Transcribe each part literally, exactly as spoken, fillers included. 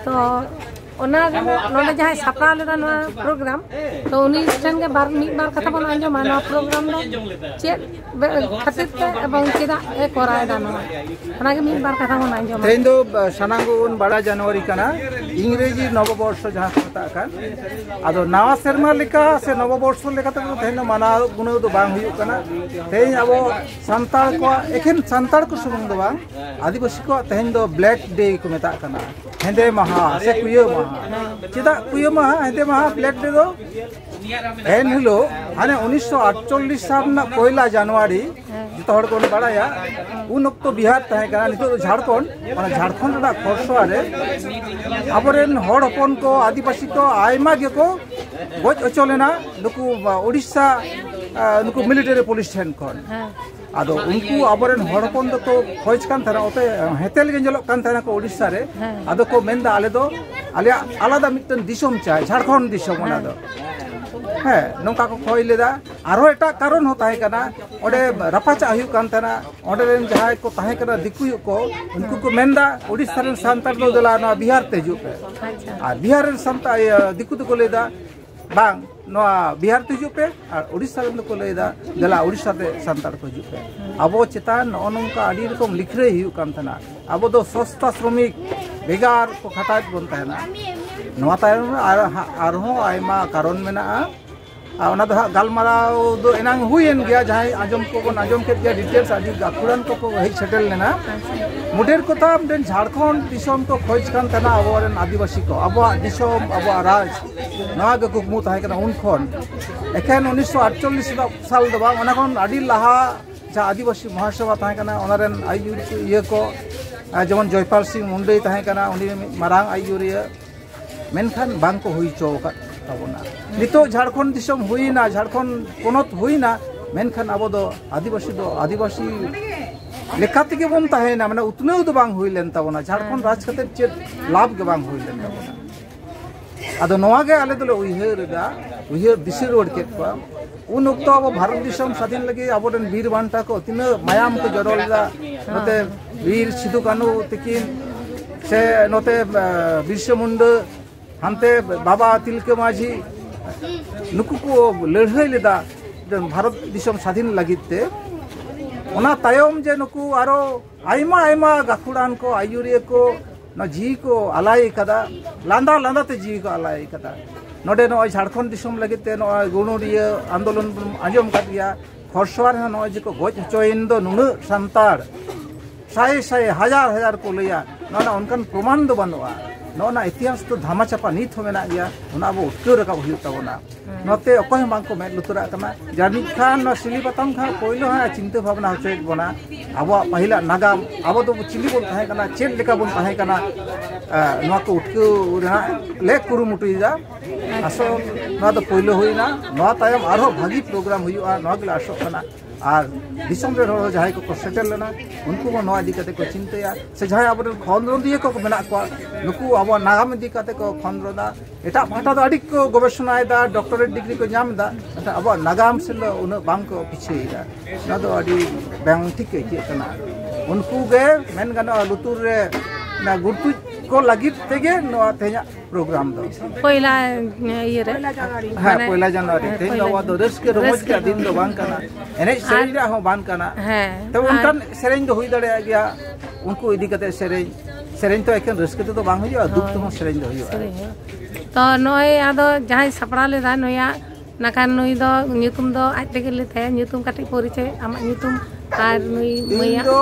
ᱛᱚ ᱚᱱᱟ ᱨᱮᱱᱟᱜ ᱱᱚᱰᱮ ᱡᱟᱦᱟᱸᱭ ᱥᱟᱯᱲᱟᱣ ᱞᱮᱫᱟ ᱱᱚᱣᱟ ᱯᱨᱳᱜᱨᱟᱢ, ᱛᱚ ᱩᱱᱤ ᱴᱷᱮᱱ ᱜᱮ ᱵᱟᱨ ᱢᱤᱫ ᱵᱟᱨ ᱠᱟᱛᱷᱟ ᱵᱚᱱ ᱟᱸᱡᱚᱢᱟ᱾ ᱱᱚᱣᱟ ᱯᱨᱳᱜᱨᱟᱢ ᱫᱚ ᱪᱮᱫ ᱵᱮ- ᱠᱷᱟᱹᱛᱤᱨ ᱛᱮ ᱮᱵᱚᱝ ᱪᱮᱫᱟᱜ ᱮ ᱠᱚᱨᱟᱣ ᱮᱫᱟ ᱱᱚᱣᱟ, ᱚᱱᱟᱜᱮ ᱢᱤᱫ ᱵᱟᱨ ᱠᱟᱛᱷᱟ ᱵᱚᱱ ᱟᱸᱡᱚᱢᱟ᱾ ᱛᱮᱦᱮᱧ ᱫᱚ ᱥᱟᱱᱟᱢ ᱠᱚᱵᱚᱱ ᱵᱟᱲᱟᱭ ᱡᱟᱱᱩᱣᱟᱨᱤ ᱠᱟᱱᱟ, ᱤᱝᱨᱮᱡᱤ ᱱᱚᱵᱚᱵᱚᱨᱥᱚ ᱡᱟᱦᱟᱸ ᱠᱚ ᱢᱮᱛᱟᱜ ᱠᱟᱱ᱾ ᱟᱫᱚ ᱱᱟᱣᱟ ᱥᱮᱨᱢᱟ ᱞᱮᱠᱟ ᱥᱮ ᱱᱚᱵᱚᱵᱚᱨᱥᱚ ᱞᱮᱠᱟᱛᱮ ᱫᱚ ᱛᱮᱦᱮᱧ ᱫᱚ ᱢᱟᱱᱟᱣ ᱜᱩᱱᱟᱹᱣ ᱫᱚ ᱵᱟᱝ ᱦᱩᱭᱩᱜ ᱠᱟᱱᱟ᱾ ᱛᱮᱦᱮᱧ ᱟᱵᱚ ᱥᱟᱱᱛᱟᱲ ᱠᱚᱣᱟᱜ, ᱮᱠᱷᱮᱱ ᱥᱟᱱᱛᱟᱲ ᱠᱚ ᱥᱩᱢᱩᱝ ᱫᱚ ᱵᱟᱝ, ᱟᱹᱫᱤᱵᱟᱹᱥᱤ ᱠᱚᱣᱟᱜ ᱛᱮᱦᱮᱧ ᱫᱚ ᱵᱞᱮᱠ ᱰᱮ ᱠᱚ ᱢᱮᱛᱟᱜ ᱠᱟᱱᱟ, ᱦᱮᱸᱫᱮ ᱢᱟᱦᱟ ᱥᱮ ᱠᱩᱭᱟᱹ ᱢᱟᱦᱟ᱾ ᱪᱮᱫᱟᱜ ᱠᱩᱭᱟᱹ ᱢᱟᱦᱟ, ᱦᱮᱸᱫᱮ ᱢᱟᱦᱟ, ᱵᱞᱮᱠ ᱰᱮ ᱫᱚ? ᱮᱱ ᱦᱤᱞᱳᱜ ᱦᱟᱱᱮ ᱩᱱᱤᱥᱥᱚ ᱟᱴᱪᱚᱞᱞᱤᱥ ᱥᱟᱞ ᱨᱮᱱᱟᱜ ᱯᱚᱭᱞᱟ ᱡᱟᱱᱩᱣᱟᱨᱤ, ᱡᱚᱛᱚ ᱦᱚᱲ ᱵᱚᱱ ᱵᱟᱲᱟᱭᱟ, ᱩᱱ ᱚᱠᱛᱚ ᱵᱤᱦᱟᱨ ᱛᱟᱦᱮᱸ ᱠᱟᱱᱟ, ᱱᱤᱛᱚᱜ ᱫᱚ ᱡᱷᱟᱲᱠᱷᱚᱸᱰ, ᱚᱱᱟ ᱡᱷᱟᱲᱠᱷᱚᱸᱰ ᱨᱮᱱᱟᱜ ᱠᱷᱚᱨᱥᱚᱣᱟ ᱨᱮ ᱟᱵᱚᱨᱮᱱ ᱦᱚᱲ ᱦᱚᱯᱚᱱ ᱠᱚ, ᱟᱹᱫᱤᱵᱟᱹᱥᱤ ᱠᱚ ᱟᱭᱢᱟ ᱜᱮᱠᱚ ᱜᱚᱡ ᱦᱚᱪᱚ ᱞᱮᱱᱟ ᱱᱩᱠᱩ ᱩᱲᱤᱥᱥᱟ, ᱟ, ᱱᱩᱠᱩ ᱢᱤᱞᱤᱴᱟᱨᱤ ᱯᱩᱞᱤᱥ ᱴᱷᱮᱱ ᱠᱷᱚᱱ᱾ ᱟᱫᱚ ᱩᱱᱠᱩ ᱟᱵᱚᱨᱮᱱ ᱦᱚᱲ ᱦᱚᱯᱚᱱ ᱫᱚᱠᱚ ᱠᱷᱚᱡᱽ ᱠᱟᱱ ᱛᱟᱦᱮᱱᱟ, ᱚᱛᱮ ᱦᱮᱸᱛᱮᱞ ᱜᱮ ᱧᱮᱞᱚᱜ ᱠᱟᱱ ᱛᱟᱦᱮᱱᱟ ᱠᱚ ᱩᱲᱤᱥᱥᱟ ᱨᱮ᱾ ᱟᱫᱚ ᱠᱚ ᱢᱮᱱᱫᱟ, "ᱟᱞᱮ ᱫᱚ ᱟᱞᱮᱭᱟᱜ ᱟᱞᱟᱫᱟ ᱢᱤᱫᱴᱮᱱ ᱫᱤᱥᱚᱢ ᱪᱟᱭ, ᱡᱷᱟᱲᱠᱷᱚᱸᱰ ᱫᱤᱥᱚᱢ ᱚᱱᱟ ᱫᱚ᱾" ᱦᱮᱸ, ᱱᱚᱝᱠᱟ ᱠᱚ ᱠᱷᱚᱭ ᱞᱮᱫᱟ᱾ ᱟᱨᱦᱚᱸ ᱮᱴᱟᱜ ᱠᱟᱨᱚᱱ ᱦᱚᱸ ᱛᱟᱦᱮᱸ ᱠᱟᱱᱟ, ᱚᱸᱰᱮ ᱨᱟᱯᱟᱪᱟᱜ ᱦᱩᱭᱩᱜ ᱠᱟᱱ ᱛᱟᱦᱮᱱᱟ, ᱚᱸᱰᱮ ᱨᱮᱱ ᱡᱟᱦᱟᱸᱭ ᱠᱚ ᱛᱟᱦᱮᱸ ᱠᱟᱱᱟ ᱫᱤᱠᱩ ᱠᱚ, ᱩᱱᱠᱩ ᱠᱚ ᱢᱮᱱᱫᱟ, "ᱩᱲᱤᱥᱥᱟ ᱨᱮᱱ ᱥᱟᱱᱛᱟᱲ ᱫᱚ ᱫᱮᱞᱟ ᱱᱚᱣᱟ ᱵᱤᱦᱟᱨ ᱛᱮ ᱦᱤᱡᱩᱜ ᱯᱮ᱾" ᱟᱨ ᱵᱤᱦᱟᱨ ᱨᱮᱱ ᱥᱟᱱᱛᱟᱲ, ᱤᱭᱟᱹ, ᱫᱤᱠᱩ ᱫᱚᱠᱚ ᱞᱟᱹᱭᱫᱟ, "ᱵᱟᱝ, ᱱᱚᱣᱟ ᱵᱤᱦᱟᱨ ᱛᱮ ᱦᱤᱡᱩᱜ ᱯᱮ", ᱟᱨ ᱩᱲᱤᱥᱥᱟ ᱨᱮᱱ ᱫᱚᱠᱚ ᱞᱟᱹᱭᱫᱟ, "ᱫᱮᱞᱟ ᱩᱲᱤᱥᱥᱟ ᱛᱮ ᱥᱟᱱᱛᱟᱲ ᱠᱚ ᱦᱤᱡᱩᱜ ᱯᱮ᱾" ᱟᱵᱚ ᱪᱮᱛᱟᱱ ᱱᱚᱜᱼᱚ ᱱᱚᱝᱠᱟ ᱟᱹᱰᱤ ᱨᱚᱠᱚᱢ ᱞᱤᱠᱷᱨᱟᱹᱭ ᱦᱩᱭᱩᱜ ᱠᱟᱱ ᱛᱟᱦᱮᱱᱟ᱾ ᱟᱵᱚ ᱫᱚ ᱥᱚᱥᱛᱟ ᱥᱨᱚᱢᱤᱠ, ᱵᱮᱜᱟᱨ ᱠᱚ ᱠᱷᱟᱴᱟᱣᱮᱫ ᱵᱚᱱ ᱛᱟᱦᱮᱱᱟ᱾ ᱱᱚᱣᱟ ᱛᱟᱭᱚᱢ ᱨᱮ ᱟᱨ-, ᱟᱨᱦᱚᱸ ᱟᱭᱢᱟ ᱠᱟᱨᱚᱱ ᱢᱮᱱᱟᱜᱼᱟ᱾ ᱟᱨ ᱚᱱᱟ ᱫᱚ ᱦᱟᱸᱜ ᱜᱟᱞᱢᱟᱨᱟᱣ ᱫᱚ ᱮᱱᱟᱝ ᱦᱩᱭᱮᱱ ᱜᱮᱭᱟ, ᱡᱟᱦᱟᱸᱭ ᱟᱸᱡᱚᱢ ᱠᱚᱵᱚᱱ ᱟᱸᱡᱚᱢ ᱠᱮᱫ ᱜᱮᱭᱟ, ᱰᱤᱴᱮᱞᱥ ᱟᱹᱰᱤ ᱜᱟᱹᱠᱷᱩᱲᱟᱱ ᱠᱚᱠᱚ ᱦᱮᱡ ᱥᱮᱴᱮᱨ ᱞᱮᱱᱟ᱾ ᱢᱩᱰᱮᱨ ᱠᱚᱛᱷᱟ, ᱢᱤᱫᱴᱮᱱ ᱡᱷᱟᱲᱠᱷᱚᱸᱰ ᱫᱤᱥᱚᱢ ᱠᱚ ᱠᱷᱚᱡᱽ ᱠᱟᱱ ᱛᱟᱦᱮᱱᱟ, ᱟᱵᱚᱨᱮᱱ ᱟᱹᱫᱤᱵᱟᱹᱥᱤ ᱠᱚ, ᱟᱵᱚᱣᱟᱜ ᱫᱤᱥᱚᱢ, ᱟᱵᱚᱣᱟᱜ ᱨᱟᱡᱽ, ᱱᱚᱣᱟ ᱜᱮ ᱠᱩᱠᱢᱩ ᱛᱟᱦᱮᱸ ᱠᱟᱱᱟ ᱩᱱ ᱠᱷᱚᱱ᱾ ᱮᱠᱷᱮᱱ ᱩᱱᱤᱥᱥᱚ ᱟᱴᱪᱚᱞᱞᱤᱥ ᱥᱟᱞ ᱫᱚ ᱵᱟᱝ, ᱚᱱᱟ ᱠᱷᱚᱱ ᱟᱹᱰᱤ ᱞᱟᱦᱟ ᱡᱟᱦᱟᱸ ᱟᱹᱫᱤᱵᱟᱹᱥᱤ ᱢᱚᱦᱟᱥᱚᱵᱷᱟ ᱛᱟᱦᱮᱸ ᱠᱟᱱᱟ, ᱚᱱᱟ ᱨᱮᱱ ᱟᱹᱭᱩᱨ ᱤᱭᱟᱹ ᱠᱚ, ᱟᱨ ᱡᱮᱢᱚᱱ ᱡᱚᱭᱯᱟᱞ ᱥᱤᱝ ᱢᱩᱱᱰᱟᱹᱭ ᱛᱟᱦᱮᱸ ᱠᱟᱱᱟ, ᱩᱱᱤ ᱢᱤᱫ ᱢᱟᱨᱟᱝ ᱟᱹᱭᱩᱨᱤᱭᱟᱹ, ᱢᱮᱱᱠᱷᱟᱱ ᱵᱟᱝ ᱠᱚ ᱦᱩᱭ ᱦᱚᱪᱚ ᱟᱠᱟᱫ ᱛᱟᱵᱚᱱᱟ᱾ ᱱᱤᱛᱚᱜ ᱡᱷᱟᱲᱠᱷᱚᱸᱰ ᱫᱤᱥᱚᱢ ᱦᱩᱭᱱᱟ, ᱡᱷᱟᱲᱠᱷᱚᱸᱰ ᱯᱚᱱᱚᱛ ᱦᱩᱭᱱᱟ, ᱢᱮᱱᱠᱷᱟᱱ ᱟᱵᱚ ᱫᱚ ᱟᱹᱫᱤᱵᱟᱹᱥᱤ ᱫᱚ ᱟᱹᱫᱤᱵᱟᱹᱥᱤ ᱞᱮᱠᱟ ᱛᱮᱜᱮ ᱵᱚᱱ ᱛᱟᱦᱮᱸᱭᱮᱱᱟ, ᱢᱟᱱᱮ ᱩᱛᱱᱟᱹᱣ ᱫᱚ ᱵᱟᱝ ᱦᱩᱭ ᱞᱮᱱ ᱛᱟᱵᱚᱱᱟ᱾ ᱡᱷᱟᱲᱠᱷᱚᱸᱰ ᱨᱟᱡᱽ ᱠᱟᱛᱮ ᱪᱮᱫ ᱞᱟᱵᱷ ᱜᱮ ᱵᱟᱝ ᱦᱩᱭ ᱞᱮᱱ ᱛᱟᱵᱚᱱᱟ᱾ ᱟᱫᱚ ᱱᱚᱣᱟ ᱜᱮ ᱟᱞᱮ ᱫᱚᱞᱮ ᱩᱭᱦᱟᱹᱨ ᱮᱫᱟ, ᱩᱭᱦᱟᱹᱨ ᱫᱤᱥᱟᱹ ᱨᱩᱣᱟᱹᱲ ᱠᱮᱫ ᱠᱚᱣᱟ᱾ ᱩᱱ ᱚᱠᱛᱚ ᱟᱵᱚ ᱵᱷᱟᱨᱚᱛ ᱫᱤᱥᱚᱢ ᱥᱟᱹᱫᱷᱤᱱ ᱞᱟᱹᱜᱤᱫ ᱟᱵᱚᱨᱮᱱ ᱵᱤᱨ ᱵᱟᱱᱴᱟ ᱠᱚ ᱛᱤᱱᱟᱹᱜ ᱢᱟᱭᱟᱢ ᱠᱚ ᱡᱚᱨᱚ ᱞᱮᱫᱟ, ᱱᱚᱛᱮ ᱵᱤᱨ ᱥᱤᱫᱩ ᱠᱟᱹᱱᱦᱩ ᱛᱤᱠᱤᱱ ᱥᱮ ᱱᱚᱛᱮ ᱵᱤᱨᱥᱟ ᱢᱩᱱᱰᱟ, ᱦᱟᱱᱛᱮ ᱵᱟᱵᱟ ᱛᱤᱞᱠᱟᱹ ᱢᱟᱹᱡᱷᱤ, ᱱᱩᱠᱩ ᱠᱚ ᱞᱟᱹᱲᱦᱟᱹᱭ ᱞᱮᱫᱟ ᱵᱷᱟᱨᱚᱛ ᱫᱤᱥᱚᱢ ᱥᱟᱫᱷᱤᱱ ᱞᱟᱹᱜᱤᱫ ᱛᱮ᱾ ᱚᱱᱟ ᱛᱟᱭᱚᱢ ᱡᱮ ᱱᱩᱠᱩ ᱟᱨᱚ ᱟᱭᱢᱟ ᱟᱭᱢᱟ ᱜᱟᱹᱠᱷᱩᱲᱟᱱ ᱠᱚ, ᱟᱹᱭᱩᱨᱤᱭᱟᱹ ᱠᱚ ᱱᱚᱣᱟ ᱡᱤᱣᱤ ᱠᱚ ᱟᱞᱟᱭ ᱠᱟᱫᱟ, ᱞᱟᱸᱫᱟ ᱞᱟᱸᱫᱟ ᱛᱮ ᱡᱤᱣᱤ ᱠᱚ ᱟᱞᱟᱭ ᱠᱟᱫᱟ᱾ ᱱᱚᱰᱮ ᱱᱚᱜᱼᱚᱭ ᱡᱷᱟᱲᱠᱷᱚᱸᱰ ᱫᱤᱥᱚᱢ ᱞᱟᱹᱜᱤᱫ ᱛᱮ ᱱᱚᱜᱼᱚᱭ ᱜᱩᱱᱩᱰᱤᱭᱟᱹ ᱟᱱᱫᱳᱞᱚᱱ ᱵᱚᱱ ᱟᱸᱡᱚᱢ ᱠᱟᱫ ᱜᱮᱭᱟ᱾ ᱠᱷᱚᱨᱥᱚᱣᱟ ᱨᱮᱦᱚᱸ ᱱᱚᱜᱼᱚᱭ ᱡᱮ ᱠᱚ ᱜᱚᱡ ᱦᱚᱪᱚᱭᱮᱱ ᱫᱚ ᱱᱩᱱᱟᱹᱜ ᱥᱟᱱᱛᱟᱲ, ᱥᱟᱭ ᱥᱟᱭ ᱦᱟᱡᱟᱨ ᱦᱟᱡᱟᱨ ᱠᱚ ᱞᱟᱹᱭᱟ, ᱱᱚᱣᱟ ᱨᱮᱱᱟᱜ ᱚᱱᱠᱟᱱ ᱯᱨᱚᱢᱟᱱ ᱫᱚ ᱵᱟᱹᱱᱩᱜᱼᱟ᱾ ᱱᱚᱜᱼᱚ ᱱᱟ ᱤᱛᱤᱦᱟᱥ ᱫᱚ ᱫᱷᱟᱢᱟ ᱪᱟᱯᱟ ᱱᱤᱛ ᱦᱚᱸ ᱢᱮᱱᱟᱜ ᱜᱮᱭᱟ, ᱚᱱᱟ ᱟᱵᱚ ᱩᱴᱠᱟᱹᱣ ᱨᱟᱠᱟᱵ ᱦᱩᱭᱩᱜ ᱛᱟᱵᱚᱱᱟ᱾ ᱱᱚᱛᱮ ᱚᱠᱚᱭ ᱦᱚᱸ ᱵᱟᱝ ᱠᱚ ᱢᱮᱫ ᱞᱩᱛᱩᱨᱟᱜ ᱠᱟᱱᱟ᱾ ᱡᱟᱹᱱᱤᱡ ᱠᱷᱟᱱ ᱱᱚᱣᱟ ᱥᱤᱞᱤ ᱯᱟᱛᱟᱢ ᱠᱷᱟᱱ ᱯᱳᱭᱞᱳ ᱦᱟᱸᱜ ᱪᱤᱱᱛᱟᱹ ᱵᱷᱟᱵᱽᱱᱟ ᱦᱚᱪᱚᱭᱮᱫ ᱵᱚᱱᱟ ᱟᱵᱚᱣᱟᱜ ᱯᱟᱹᱦᱤᱞᱟᱜ ᱱᱟᱜᱟᱢ, ᱟᱵᱚ ᱫᱚ ᱪᱤᱞᱤ ᱵᱚᱱ ᱛᱟᱦᱮᱸ ᱠᱟᱱᱟ, ᱪᱮᱫ ᱞᱮᱠᱟ ᱵᱚᱱ ᱛᱟᱦᱮᱸ ᱠᱟᱱᱟ, ᱮ, ᱱᱚᱣᱟ ᱠᱚ ᱩᱴᱠᱟᱹᱣ ᱨᱮᱱᱟᱜ ᱞᱮ ᱠᱩᱨᱩᱢᱩᱴᱩᱭᱮᱫᱟ᱾ ᱟᱥᱚᱞ ᱱᱚᱣᱟ ᱫᱚ ᱯᱳᱭᱞᱳ ᱦᱩᱭᱱᱟ, ᱱᱚᱣᱟ ᱛᱟᱭᱚᱢ ᱟᱨᱦᱚᱸ ᱵᱷᱟᱹᱜᱤ ᱯᱨᱳᱜᱨᱟᱢ ᱦᱩᱭᱩᱜᱼᱟ, ᱱᱚᱣᱟ ᱜᱮᱞᱮ ᱟᱥᱚᱜ ᱠᱟᱱᱟ᱾ ᱟᱨ ᱫᱤᱥᱚᱢ ᱨᱮᱱ ᱦᱚᱲ ᱡᱟᱦᱟᱸᱭ ᱠᱚᱠᱚ ᱥᱮᱴᱮᱨ ᱞᱮᱱᱟ, ᱩᱱᱠᱩ ᱦᱚᱸ ᱱᱚᱣᱟ ᱤᱫᱤ ᱠᱟᱛᱮ ᱠᱚ ᱪᱤᱱᱛᱟᱹᱭᱟ, ᱥᱮ ᱡᱟᱦᱟᱸᱭ ᱟᱵᱚᱨᱮᱱ ᱠᱷᱚᱸᱫᱽᱨᱚᱸᱫᱤᱭᱟᱹ ᱠᱚ ᱢᱮᱱᱟᱜ ᱠᱚᱣᱟ, ᱱᱩᱠᱩ ᱟᱵᱚᱣᱟᱜ ᱱᱟᱜᱟᱢ ᱤᱫᱤ ᱠᱟᱛᱮ ᱠᱚ ᱠᱷᱚᱸᱫᱽᱨᱚᱸᱫᱟ᱾ ᱮᱴᱟᱜ ᱯᱟᱦᱴᱟ ᱫᱚ ᱟᱹᱰᱤ ᱠᱚ ᱜᱚᱵᱮᱥᱚᱱᱟᱭᱮᱫᱟ, ᱰᱚᱠᱴᱚᱨᱮᱴ ᱰᱤᱜᱽᱨᱤ ᱠᱚ ᱧᱟᱢ ᱮᱫᱟ, ᱢᱮᱱᱠᱷᱟᱱ ᱟᱵᱚᱣᱟᱜ ᱱᱟᱜᱟᱢ ᱥᱮᱫ ᱫᱚ ᱩᱱᱟᱹᱜ ᱵᱟᱝ ᱠᱚ ᱯᱤᱪᱷᱟᱹᱭᱮᱫᱟ᱾ ᱱᱚᱣᱟ ᱫᱚ ᱟᱹᱰᱤ ᱵᱟᱝ ᱴᱷᱤᱠ ᱟᱹᱭᱠᱟᱹᱜ ᱠᱟᱱᱟ᱾ ᱩᱱᱠᱩ ᱜᱮ ᱢᱮᱱ ᱜᱟᱱᱚᱜᱼᱟ, ᱞᱩᱛᱩᱨ ᱨᱮ ᱚᱱᱟ ᱜᱩᱲᱛᱩᱡ ᱠᱚ ᱞᱟᱹᱜᱤᱫ ᱛᱮᱜᱮ ᱱᱚᱣᱟ ᱛᱮᱦᱮᱧᱟᱜ ᱯᱨᱳᱜᱨᱟᱢ ᱫᱚ᱾ ᱯᱚᱭᱞᱟ ᱤᱭᱟᱹ ᱨᱮ᱾ ᱯᱚᱭᱞᱟ ᱡᱟᱱᱩᱣᱟᱨᱤ᱾ ᱦᱮᱸ, ᱢᱟᱱᱮ, ᱯᱚᱭᱞᱟ ᱡᱟᱱᱩᱣᱟᱨᱤ᱾ ᱦᱮᱸ, ᱛᱮᱦᱮᱧ ᱫᱚ ᱯᱚᱭᱞᱟ ᱟᱵᱚᱣᱟᱜ ᱫᱚ ᱨᱟᱹᱥᱠᱟᱹ ᱨᱚᱢᱚᱡᱽ ᱨᱟᱹᱥᱠᱟᱹ ᱨᱮᱭᱟᱜ ᱫᱤᱱ ᱫᱚ ᱵᱟᱝ ᱠᱟᱱᱟ᱾ ᱮᱱᱮᱡ ᱥᱮᱨᱮᱧ ᱟᱨ ᱨᱮᱭᱟᱜ ᱦᱚᱸ ᱵᱟᱝ ᱠᱟᱱᱟ᱾ ᱦᱮᱸ, ᱛᱚᱵᱮ ᱟᱨ ᱚᱱᱠᱟᱱ ᱥᱮᱨᱮᱧ ᱫᱚ ᱦᱩᱭ ᱫᱟᱲᱮᱭᱟᱜ ᱜᱮᱭᱟ, ᱩᱱᱠᱩ ᱤᱫᱤ ᱠᱟᱛᱮ ᱥᱮᱨᱮᱧ, ᱥᱮᱨᱮᱧ ᱛᱚ ᱮᱠᱮᱱ ᱨᱟᱹᱥᱠᱟᱹ ᱛᱮᱫᱚ ᱵᱟᱝ ᱦᱩᱭᱩᱜᱼᱟ, ᱫᱩᱠ ᱦᱳᱭ᱾ ᱛᱮᱦᱚᱸ ᱥᱮᱨᱮᱧ ᱫᱚ ᱦᱩᱭᱩᱜᱼᱟ᱾ ᱥᱮᱨᱮᱧ ᱦᱩᱭᱩᱜᱼᱟ᱾ ᱛᱚ ᱱᱚᱜᱼᱚᱭ ᱟᱫᱚ ᱡᱟᱦᱟᱸᱭ ᱥᱟᱯᱲᱟᱣ ᱞᱮᱫᱟ ᱱᱩᱭᱟᱜ, ᱱᱟᱠᱷᱟᱱ ᱱᱩᱭ ᱫᱚ ᱧᱩᱛᱩᱢ ᱫᱚ ᱟᱡ ᱛᱮᱜᱮ ᱞᱟᱹᱭ ᱛᱟᱭᱟ, ᱧᱩᱛᱩᱢ ᱠᱟᱹᱴᱤᱡ ᱯᱚᱨᱤᱪᱚᱭ, ᱟᱢᱟᱜ ᱧᱩᱛᱩᱢ ᱟᱨ ᱱᱩᱭ ᱤᱧ ᱢᱟᱹᱭᱟᱜ᱾ ᱫᱚ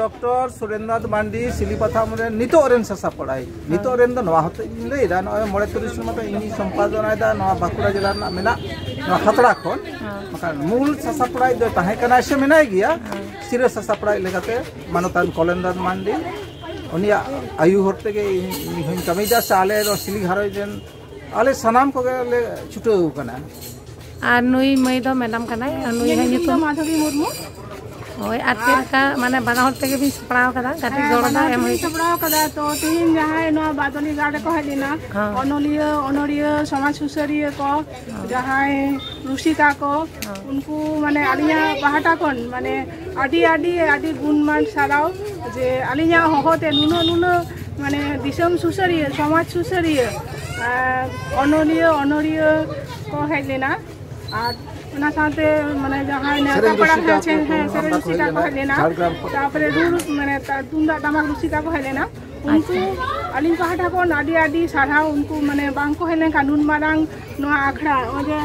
ᱰᱚᱠᱴᱚᱨ ᱥᱩᱨᱮᱱᱫᱨᱚᱱᱟᱛᱷ ᱢᱟᱱᱰᱤ, ᱥᱤᱞᱤᱯᱟᱛᱷᱟᱢ ᱨᱮᱱ ᱱᱤᱛᱚᱜ ᱨᱮᱱ ᱥᱟᱥᱟᱯᱟᱲᱟᱭᱤᱡ᱾ ᱦᱳᱭ᱾ ᱱᱤᱛᱚᱜ ᱨᱮᱱ ᱫᱚ ᱱᱚᱣᱟ ᱦᱚᱛᱮᱡ ᱤᱧ ᱞᱟᱹᱭᱫᱟ, ᱱᱚᱜᱼᱚᱭ ᱢᱚᱬᱮ ᱛᱩᱨᱩᱭ ᱥᱮᱨᱢᱟ ᱠᱷᱚᱱ ᱤᱧᱤᱧ ᱥᱚᱢᱯᱟᱫᱚᱱᱟᱭᱮᱫᱟ ᱱᱚᱣᱟ ᱵᱟᱸᱠᱩᱲᱟ ᱡᱮᱞᱟ ᱨᱮᱱᱟᱜ ᱢᱮᱱᱟᱜ ᱱᱚᱣᱟ ᱠᱷᱟᱛᱲᱟ ᱠᱷᱚᱱ᱾ ᱦᱳᱭ᱾ ᱵᱟᱠᱷᱟᱱ ᱢᱩᱞ ᱥᱟᱥᱟᱯᱟᱲᱟᱭᱤᱡ ᱫᱚ ᱛᱟᱦᱮᱸ ᱠᱟᱱᱟᱭ ᱥᱮ ᱢᱮᱱᱟᱭ ᱜᱮᱭᱟ, ᱦᱳᱭ᱾ ᱥᱤᱨᱟᱹ ᱥᱟᱥᱟᱯᱟᱲᱟᱭᱤᱡ ᱞᱮᱠᱟᱛᱮ ᱢᱟᱱᱚᱛᱟᱱ ᱠᱚᱞᱮᱱᱫᱨᱚᱱᱟᱛᱷ ᱢᱟᱱᱰᱤ᱾ ᱩᱱᱤᱭᱟᱜ ᱟᱭᱩ ᱦᱚᱲ ᱛᱮᱜᱮ ᱤᱧ, ᱤᱧ ᱦᱚᱧ ᱠᱟᱹᱢᱤᱭᱮᱫᱟ, ᱥᱮ ᱟᱞᱮ ᱫᱚ ᱥᱤᱞᱤ ᱜᱷᱟᱨᱚᱸᱡᱽ ᱨᱮᱱ ᱟᱞᱮ ᱥᱟᱱᱟᱢ ᱠᱚᱜᱮ ᱞᱮ ᱪᱷᱩᱴᱟᱹᱣ ᱠᱟᱱᱟ᱾ ᱟᱨ ᱱᱩᱭ ᱢᱟᱹᱭ ᱫᱚ ᱢᱮᱰᱟᱢ ᱠᱟᱱᱟᱭ, ᱟᱨ ᱱᱩᱭ ᱤᱧᱟᱹᱜ ᱦᱚᱸ ᱧᱩᱛᱩᱢ ᱫᱚ ᱧᱩᱛᱩᱢ? ᱢᱟᱫᱷᱚᱵᱤ ᱢᱩᱨᱢᱩ᱾ ᱦᱳᱭ, ᱟᱨ ᱪᱮᱫ ᱞᱮᱠᱟ, ᱢᱟᱱᱮ, ᱵᱟᱱᱟ ᱦᱚᱲ ᱛᱮᱜᱮ ᱵᱤᱱ ᱥᱟᱯᱲᱟᱣ ᱠᱟᱫᱟ, ᱠᱟᱹᱴᱤᱡ ᱦᱮᱸ, ᱜᱚᱲᱚ ᱫᱚ ᱵᱟᱱᱟ ᱦᱚᱲ ᱮᱢ ᱛᱮᱜᱮᱧ ᱦᱩᱭ ᱠᱟᱱᱟ? ᱥᱟᱯᱲᱟᱣ ᱠᱟᱫᱟ᱾ ᱛᱚ, ᱛᱮᱦᱮᱧ ᱡᱟᱦᱟᱸᱭ ᱱᱚᱣᱟ ᱵᱟᱫᱚᱞᱤ ᱜᱟᱲ ᱨᱮᱠᱚ ᱦᱮᱡ ᱞᱮᱱᱟ, ᱦᱮᱸ᱾ ᱚᱱᱚᱞᱤᱭᱟᱹ, ᱚᱱᱚᱲᱦᱤᱭᱟᱹ, ᱥᱚᱢᱟᱡᱽ ᱥᱩᱥᱟᱹᱨᱤᱭᱟᱹ ᱠᱚ, ᱦᱮᱸ᱾ ᱡᱟᱦᱟᱸᱭ ᱨᱩᱥᱤᱠᱟ ᱠᱚ, ᱦᱮᱸ᱾ ᱩᱱᱠᱩ, ᱢᱟᱱᱮ, ᱟᱹᱞᱤᱧᱟᱜ ᱯᱟᱦᱴᱟ ᱠᱷᱚᱱ, ᱢᱟᱱᱮ, ᱟᱹᱰᱤ, ᱟᱹᱰᱤ, ᱟᱹᱰᱤ ᱜᱩᱱᱢᱟᱱ ᱥᱟᱨᱦᱟᱣ ᱡᱮ ᱟᱹᱞᱤᱧᱟᱜ ᱦᱚᱦᱚᱛᱮ ᱱᱩᱱᱟᱹᱜ, ᱱᱩᱱᱟᱹᱜ ᱢᱟᱱᱮ ᱫᱤᱥᱚᱢ ᱥᱩᱥᱟᱹᱨᱤᱭᱟᱹ, ᱥᱚᱢᱟᱡᱽ ᱥᱩᱥᱟᱹᱨᱤᱭᱟᱹ, ᱟᱨ ᱚᱱᱚᱞᱤᱭᱟᱹ, ᱚᱱᱚᱞᱤᱭᱟᱹ ᱠᱚ ᱦᱮᱡ ᱞᱮᱱᱟ᱾ ᱟᱨ ᱚᱱᱟ ᱥᱟᱶᱛᱮ ᱢᱟᱱᱮ ᱡᱟᱦᱟᱸᱭ ᱱᱮᱣᱛᱟ ᱥᱮᱨᱮᱧ ᱯᱮᱲᱟ, ᱨᱩᱥᱤᱠᱟ ᱦᱮᱸ, ᱠᱚ, ᱦᱮᱸ, ᱦᱮᱸ, ᱥᱮᱨᱮᱧ ᱦᱟᱯᱲᱟᱢ ᱠᱚ ᱨᱩᱥᱤᱠᱟ ᱦᱮᱡ ᱠᱚ ᱞᱮᱱᱟ, ᱦᱮᱡ ᱞᱮᱱᱟ, ᱡᱷᱟᱲᱜᱨᱟᱢ ᱠᱷᱚᱱ᱾ ᱛᱟᱨᱯᱚᱨᱮ ᱨᱩ, ᱨᱩ, ᱢᱟᱱᱮ ᱛᱟ-, ᱛᱩᱢᱫᱟᱜ ᱴᱟᱢᱟᱠ ᱨᱩᱥᱤᱠᱟ ᱠᱚ ᱦᱮᱡ ᱞᱮᱱᱟ᱾ ᱩᱱᱠᱩ ᱟᱪᱪᱷᱟ᱾ ᱟᱹᱞᱤᱧ ᱯᱟᱦᱴᱟ ᱠᱷᱚᱱ ᱟᱹᱰᱤ ᱟᱹᱰᱤ ᱥᱟᱨᱦᱟᱣ᱾ ᱩᱱᱠᱩ ᱢᱟᱱᱮ ᱵᱟᱝ ᱠᱚ ᱦᱮᱡ ᱞᱮᱱᱠᱷᱟᱱ ᱱᱩᱱ ᱢᱟᱨᱟᱝ ᱱᱚᱣᱟ ᱟᱠᱷᱲᱟ, ᱱᱚᱜᱼᱚᱭ ᱡᱮ,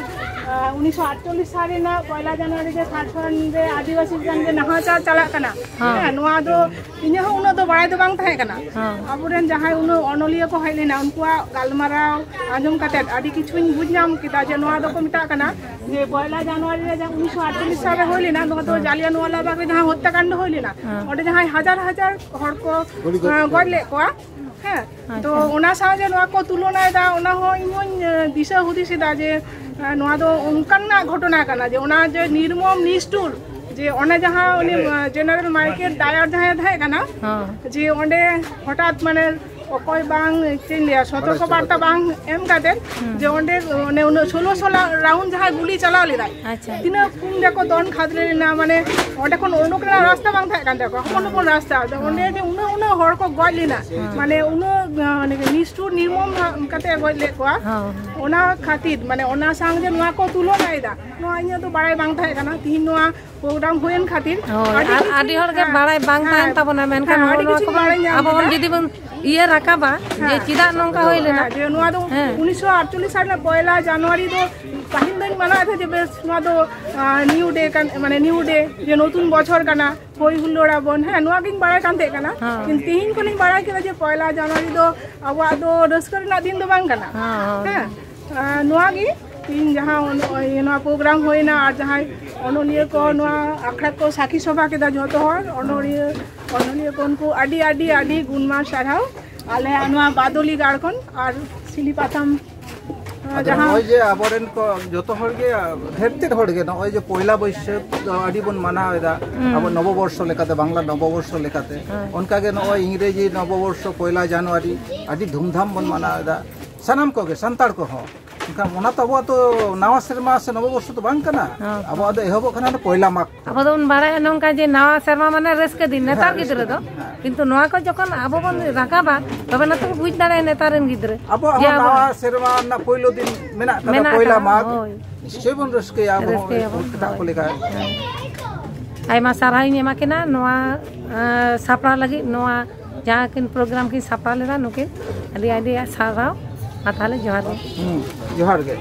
ᱟᱸ, ᱩᱱᱤᱥᱥᱚ ᱟᱴᱪᱚᱞᱞᱤᱥ ᱥᱟᱞ ᱨᱮᱱᱟᱜ ᱯᱚᱭᱞᱟ ᱡᱟᱱᱩᱣᱟᱨᱤ ᱨᱮ ᱡᱷᱟᱲᱠᱷᱚᱸᱰ ᱨᱮ ᱟᱹᱫᱤᱵᱟᱹᱥᱤ ᱪᱮᱛᱟᱱ ᱨᱮ ᱱᱟᱦᱟᱪᱟᱨ ᱪᱟᱞᱟᱜ ᱠᱟᱱᱟ, ᱦᱮᱸ᱾ ᱦᱮᱸ, ᱱᱚᱣᱟ ᱫᱚ ᱤᱧᱟᱹᱜ ᱦᱚᱸ ᱩᱱᱟᱹᱜ ᱫᱚ ᱵᱟᱲᱟᱭ ᱫᱚ ᱵᱟᱝ ᱛᱟᱦᱮᱸ ᱠᱟᱱᱟ᱾ ᱦᱮᱸ᱾ ᱟᱵᱚᱨᱮᱱ ᱡᱟᱦᱟᱸᱭ ᱩᱱᱟᱹᱜ ᱚᱱᱚᱞᱤᱭᱟᱹ ᱠᱚ ᱦᱮᱡ ᱞᱮᱱᱟ, ᱩᱱᱠᱩᱣᱟᱜ ᱜᱟᱞᱢᱟᱨᱟᱣ ᱟᱸᱡᱚᱢ ᱠᱟᱛᱮᱫ ᱟᱹᱰᱤ ᱠᱤᱪᱷᱩᱧ ᱵᱩᱡᱽ ᱧᱟᱢ ᱠᱮᱫᱟ ᱡᱮ ᱱᱚᱣᱟ ᱫᱚᱠᱚ ᱢᱮᱛᱟᱜ ᱠᱟᱱᱟ ᱡᱮ ᱯᱚᱭᱞᱟ ᱡᱟᱱᱩᱣᱟᱨᱤ ᱨᱮ ᱡᱟᱦᱟᱸ ᱩᱱᱤᱥᱥᱚ ᱟᱴᱪᱚᱞᱞᱤᱥ ᱥᱟᱞ ᱨᱮ ᱦᱩᱭ ᱞᱮᱱᱟ, ᱱᱚᱣᱟ ᱫᱚ ᱦᱮᱸ᱾ ᱡᱟᱞᱤᱭᱟᱱᱣᱟᱞᱟ ᱵᱟᱜᱽ ᱨᱮ ᱡᱟᱦᱟᱸ ᱦᱚᱛᱛᱟᱠᱟᱱᱰ ᱦᱩᱭ ᱞᱮᱱᱟ, ᱦᱮᱸ᱾ ᱚᱸᱰᱮ ᱡᱟᱦᱟᱸᱭ ᱦᱟᱡᱟᱨ ᱦᱟᱡᱟᱨ ᱦᱚᱲ ᱠᱚ, ᱜᱩᱞᱤ ᱜᱚᱡ ᱮᱸ, ᱜᱚᱡ ᱞᱮᱫ ᱠᱚᱣᱟ᱾ ᱦᱮᱸ, ᱛᱚ ᱟᱪᱪᱷᱟ᱾ ᱚᱱᱟ ᱥᱟᱶ ᱡᱮ ᱱᱚᱣᱟ ᱠᱚ ᱛᱩᱞᱚᱱᱟᱭᱮᱫᱟ, ᱚᱱᱟ ᱦᱚᱸ ᱤᱧ ᱦᱚᱸᱧ, ᱮ, ᱫᱤᱥᱟᱹ ᱦᱩᱫᱤᱥ ᱮᱫᱟ ᱡᱮ, ᱮ, ᱱᱚᱣᱟ ᱫᱚ ᱚᱱᱠᱟᱱᱟᱜ ᱜᱷᱚᱴᱚᱱᱟ ᱠᱟᱱᱟ ᱡᱮ ᱚᱱᱟ ᱡᱮ ᱱᱤᱨᱢᱚᱢ ᱱᱤᱥᱴᱩᱨ, ᱡᱮ ᱚᱱᱮ ᱡᱟᱦᱟᱸ ᱩᱱᱤ, ᱮ, ᱡᱮᱱᱟᱨᱮᱞ ᱢᱟᱨᱠᱮᱴ ᱰᱟᱭᱟᱨ ᱡᱟᱦᱟᱸᱭ ᱛᱟᱦᱮᱸ ᱠᱟᱱᱟ, ᱦᱚᱸ᱾ ᱡᱮ ᱚᱸᱰᱮ ᱦᱚᱴᱟᱛ ᱢᱟᱱᱮ ᱚᱠᱚᱭ ᱵᱟᱝ, ᱪᱮᱫ ᱤᱧ ᱞᱟᱹᱭᱟ, ᱥᱚᱛᱚᱨᱠᱚ ᱵᱟᱨᱛᱟ ᱵᱟᱝ ᱮᱢ ᱠᱟᱛᱮ, ᱦᱩᱸ᱾ ᱡᱮ ᱚᱸᱰᱮ ᱚᱱᱮ ᱩᱱᱟᱹᱜ ᱥᱳᱞᱳ ᱥᱳᱞᱳ ᱨᱟᱣᱩᱱᱰ ᱡᱟᱦᱟᱸᱭ ᱜᱩᱞᱤ ᱪᱟᱞᱟᱣ ᱞᱮᱫᱟᱭ, ᱟᱪᱪᱷᱟ᱾ ᱛᱤᱱᱟᱹᱜ ᱯᱩᱱ ᱡᱟᱠᱚ ᱫᱚᱱ ᱠᱷᱟᱫᱽᱞᱮ ᱞᱮᱱᱟ, ᱢᱟᱱᱮ ᱚᱸᱰᱮ ᱠᱷᱚᱱ ᱩᱰᱩᱠ ᱨᱮᱱᱟᱜ ᱨᱟᱥᱛᱟ ᱵᱟᱝ ᱛᱟᱦᱮᱸ ᱠᱟᱱ ᱛᱟᱠᱚᱣᱟ, ᱦᱚᱯᱚᱱ ᱦᱚᱯᱚᱱ ᱨᱟᱥᱛᱟ᱾ ᱟᱫᱚ ᱚᱸᱰᱮ ᱡᱮ ᱩᱱᱟᱹᱜ, ᱩᱱᱟᱹᱜ ᱦᱚᱲ ᱠᱚ ᱜᱚᱡ ᱞᱮᱱᱟ, ᱦᱮᱸ᱾ ᱢᱟᱱᱮ ᱩᱱᱟᱹᱜ, ᱟᱸ, ᱱᱤᱥᱴᱩᱨ ᱱᱤᱨᱢᱚᱢ ᱠᱟᱛᱮ ᱜᱚᱡ ᱞᱮᱫ ᱠᱚᱣᱟ, ᱦᱮᱸ᱾ ᱚᱱᱟ ᱠᱷᱟᱹᱛᱤᱨ, ᱢᱟᱱᱮ ᱚᱱᱟ ᱥᱟᱶ ᱡᱮ ᱱᱚᱣᱟ ᱠᱚ ᱛᱩᱞᱚᱱᱟᱭᱮᱫᱟ, ᱱᱚᱣᱟ ᱤᱧᱟᱹᱜ ᱫᱚ ᱵᱟᱲᱟᱭ ᱵᱟᱝ ᱛᱟᱦᱮᱸ ᱠᱟᱱᱟ᱾ ᱛᱤᱦᱤᱧ ᱱᱚᱣᱟ ᱯᱨᱳᱜᱨᱟᱢ ᱦᱩᱭᱮᱱ ᱠᱷᱟᱹᱛᱤᱨ ᱦᱳᱭ, ᱟᱹᱰᱤ ᱟᱨ ᱠᱤᱪᱷᱩ, ᱟᱹᱰᱤ ᱦᱚᱲ ᱜᱮ ᱦᱮᱸ, ᱵᱟᱲᱟᱭ ᱵᱟᱝ ᱦᱮᱸ, ᱛᱟᱦᱮᱱ ᱛᱟᱵᱚᱱᱟ, ᱢᱮᱱᱠᱷᱟᱱ ᱦᱮᱸ, ᱱᱚᱜᱼᱚ ᱟᱹᱰᱤ ᱱᱚᱣᱟ ᱠᱤᱪᱷᱩᱧ ᱠᱚᱵᱚᱱ ᱵᱟᱲᱟᱭ ᱧᱟᱢ ᱟᱵᱚ ᱵᱚᱱ ᱠᱮᱫᱟ᱾ ᱡᱩᱫᱤ ᱵᱚᱱ ᱤᱭᱟᱹ ᱨᱟᱠᱟᱵᱟ ᱡᱮ ᱦᱮᱸ᱾ ᱪᱮᱫᱟᱜ ᱱᱚᱝᱠᱟ ᱦᱩᱭ ᱞᱮᱱᱟ? ᱦᱮᱸ, ᱡᱮ ᱱᱚᱣᱟ ᱫᱚ ᱦᱮᱸ᱾ ᱩᱱᱤᱥᱥᱚ ᱟᱴᱪᱚᱞᱞᱤᱥ ᱥᱟᱞ ᱨᱮᱱᱟᱜ ᱯᱚᱭᱞᱟ ᱡᱟᱱᱩᱣᱟᱨᱤ ᱫᱚ ᱯᱟᱹᱦᱤᱞ ᱫᱚᱧ ᱢᱟᱱᱟᱣᱮᱫ ᱛᱟᱦᱮᱸᱫ ᱡᱮ ᱵᱮᱥ ᱱᱚᱣᱟ ᱫᱚ, ᱟᱸ, ᱱᱤᱭᱩ ᱰᱮ ᱠᱟᱱ, ᱢᱟᱱᱮ ᱱᱤᱭᱩ ᱰᱮ, ᱡᱮ ᱱᱚᱛᱩᱱ ᱵᱚᱪᱷᱚᱨ ᱠᱟᱱᱟ, ᱦᱚᱭ ᱦᱩᱞᱞᱳᱲ ᱟᱵᱚᱱ, ᱦᱮᱸ, ᱱᱚᱣᱟ ᱜᱤᱧ ᱵᱟᱲᱟᱭ ᱠᱟᱱ ᱛᱟᱦᱮᱸ ᱠᱟᱱᱟ᱾ ᱦᱮᱸ᱾ ᱠᱤᱱᱛᱩ ᱛᱮᱦᱮᱧ ᱠᱷᱚᱱᱤᱧ ᱵᱟᱲᱟᱭ ᱠᱮᱫᱟ ᱡᱮ ᱯᱚᱭᱞᱟ ᱡᱟᱱᱩᱣᱟᱨᱤ ᱫᱚ ᱟᱵᱚᱣᱟᱜ ᱫᱚ ᱨᱟᱹᱥᱠᱟᱹ ᱨᱮᱱᱟᱜ ᱫᱤᱱ ᱫᱚ ᱵᱟᱝ ᱠᱟᱱᱟ᱾ ᱦᱮᱸ, ᱦᱮᱸ᱾ ᱦᱮᱸ, ᱟᱸ, ᱱᱚᱣᱟ ᱜᱮ ᱛᱮᱦᱮᱧ ᱡᱟᱦᱟᱸ ᱚᱱ-, ᱱᱚᱣᱟ ᱯᱨᱳᱜᱨᱟᱢ ᱦᱩᱭᱱᱟ ᱟᱨ ᱡᱟᱦᱟᱸᱭ ᱚᱱᱚᱞᱤᱭᱟᱹ ᱠᱚ ᱱᱚᱣᱟ ᱟᱠᱷᱲᱟ ᱠᱚ ᱥᱟᱹᱠᱷᱤ ᱥᱚᱵᱷᱟ ᱠᱮᱫᱟ, ᱡᱚᱛᱚ ᱦᱚᱲ ᱚᱱᱚᱞᱤᱭᱟᱹ, ᱚᱱᱚᱞᱤᱭᱟᱹ ᱠᱚ ᱩᱱᱠᱩ ᱟᱹᱰᱤ, ᱟᱹᱰᱤ, ᱟᱹᱰᱤ ᱜᱩᱱᱢᱟᱱ ᱥᱟᱨᱦᱟᱣ ᱟᱞᱮᱭᱟᱜ ᱱᱚᱣᱟ ᱵᱟᱫᱚᱞᱤ ᱜᱟᱲ ᱠᱷᱚᱱ ᱟᱨ ᱥᱤᱞᱤ ᱯᱟᱛᱷᱟᱢ, ᱟᱸ, ᱟᱫᱚ ᱡᱟᱦᱟᱸ ᱱᱚᱜᱼᱚᱭ ᱡᱮ ᱟᱵᱚᱨᱮᱱ ᱠᱚ ᱡᱚᱛᱚ ᱦᱚᱲ ᱜᱮ, ᱰᱷᱮᱨ ᱛᱮᱫ ᱦᱚᱲ ᱜᱮ ᱱᱚᱜᱼᱚᱭ ᱡᱮ ᱯᱚᱭᱞᱟ ᱵᱟᱹᱭᱥᱟᱹᱠᱷ ᱫᱚ ᱟᱹᱰᱤ ᱵᱚᱱ ᱢᱟᱱᱟᱣ ᱮᱫᱟ, ᱦᱩᱸ᱾ ᱟᱵᱚ ᱱᱚᱵᱚᱵᱚᱨᱥᱚ ᱞᱮᱠᱟᱛᱮ, ᱵᱟᱝᱞᱟ ᱱᱚᱵᱚᱵᱚᱨᱥᱚ ᱞᱮᱠᱟᱛᱮ᱾ ᱦᱮᱸ᱾ ᱚᱱᱠᱟᱜᱮ ᱱᱚᱜᱼᱚᱭ ᱤᱝᱨᱮᱡᱤ ᱱᱚᱵᱚᱵᱚᱨᱥᱚ ᱯᱚᱭᱞᱟ ᱡᱟᱱᱩᱣᱟᱨᱤ ᱟᱹᱰᱤ ᱫᱷᱩᱢᱫᱷᱟᱢ ᱵᱚᱱ ᱢᱟᱱᱟᱣ ᱮᱫᱟ, ᱥᱟᱱᱟᱢ ᱠᱚᱜᱮ, ᱥᱟᱱᱛᱟᱲ ᱠᱚᱦᱚᱸ᱾ ᱮᱱᱠᱷᱟᱱ ᱚᱱᱟ ᱛᱚ ᱟᱵᱚᱣᱟᱜ ᱛᱚ ᱱᱟᱣᱟ ᱥᱮᱨᱢᱟ ᱥᱮ ᱱᱚᱵᱚᱵᱚᱨᱥᱚ ᱫᱚ ᱵᱟᱝ ᱠᱟᱱᱟ᱾ ᱦᱮᱸ᱾ ᱟᱵᱚᱣᱟᱜ ᱫᱚ ᱮᱦᱚᱵᱚᱜ ᱠᱟᱱᱟ ᱚᱱᱟ ᱯᱚᱭᱞᱟ ᱢᱟᱜᱽ᱾ ᱟᱵᱚ ᱫᱚᱵᱚᱱ ᱵᱟᱲᱟᱭᱟ ᱱᱚᱝᱠᱟ ᱡᱮ ᱱᱟᱣᱟ ᱥᱮᱨᱢᱟ ᱢᱟᱱᱮ ᱨᱟᱹᱥᱠᱟᱹ ᱫᱤᱱ ᱱᱮᱛᱟᱨ ᱦᱮᱸ, ᱜᱤᱫᱽᱨᱟᱹ ᱫᱚ᱾ ᱦᱮᱸ᱾ ᱠᱤᱱᱛᱩ ᱱᱚᱣᱟ ᱠᱚ ᱡᱚᱠᱷᱚᱱ ᱟᱵᱚ ᱵᱚᱱ ᱨᱟᱠᱟᱵᱟ, ᱛᱚᱵᱮ ᱱᱟ ᱛᱚ ᱵᱩᱡᱽ ᱫᱟᱲᱮᱭᱟᱜᱼᱟ ᱱᱮᱛᱟᱨ ᱨᱮᱱ ᱜᱤᱫᱽᱨᱟᱹ᱾ ᱟᱵᱚᱣᱟᱜ ᱡᱮ ᱦᱚᱸ ᱟᱵᱚ ᱱᱟᱣᱟ ᱥᱮᱨᱢᱟ ᱨᱮᱱᱟᱜ ᱯᱳᱭᱞᱳ ᱫᱤᱱ ᱢᱮᱱᱟᱜ ᱠᱟᱫᱟ, ᱢᱮᱱᱟᱜ ᱯᱚᱭᱞᱟ ᱟᱠᱟᱫᱟ, ᱢᱟᱜᱽ᱾ ᱦᱳᱭ᱾ ᱱᱤᱥᱪᱚᱭ ᱵᱚᱱ ᱨᱟᱹᱥᱠᱟᱹᱭᱟ ᱟᱵᱚ ᱦᱚᱸ ᱨᱟᱹᱥᱠᱟᱹᱭᱟᱵᱚᱱ, ᱮᱴᱟᱜ ᱠᱚ ᱦᱳᱭ᱾ ᱞᱮᱠᱟ᱾ ᱟᱭᱢᱟ ᱥᱟᱨᱦᱟᱣ ᱤᱧ ᱮᱢᱟ ᱠᱤᱱᱟ ᱱᱚᱣᱟ, ᱮᱸ, ᱥᱟᱯᱲᱟᱣ ᱞᱟᱹᱜᱤᱫ, ᱱᱚᱣᱟ ᱡᱟᱦᱟᱸ ᱠᱤᱱ ᱯᱨᱳᱜᱨᱟᱢ ᱠᱤᱱ ᱥᱟᱯᱲᱟᱣ ᱞᱮᱫᱟ ᱱᱩᱠᱤᱱ, ᱟᱹᱰᱤ ᱟᱹᱰᱤ ᱥᱟᱨᱦᱟᱣ᱾ ᱢᱟ ᱛᱟᱦᱚᱞᱮ ᱡᱚᱦᱟᱨ ᱜᱮ᱾ ᱦᱩᱸ, ᱡᱚᱦᱟᱨ ᱜᱮ᱾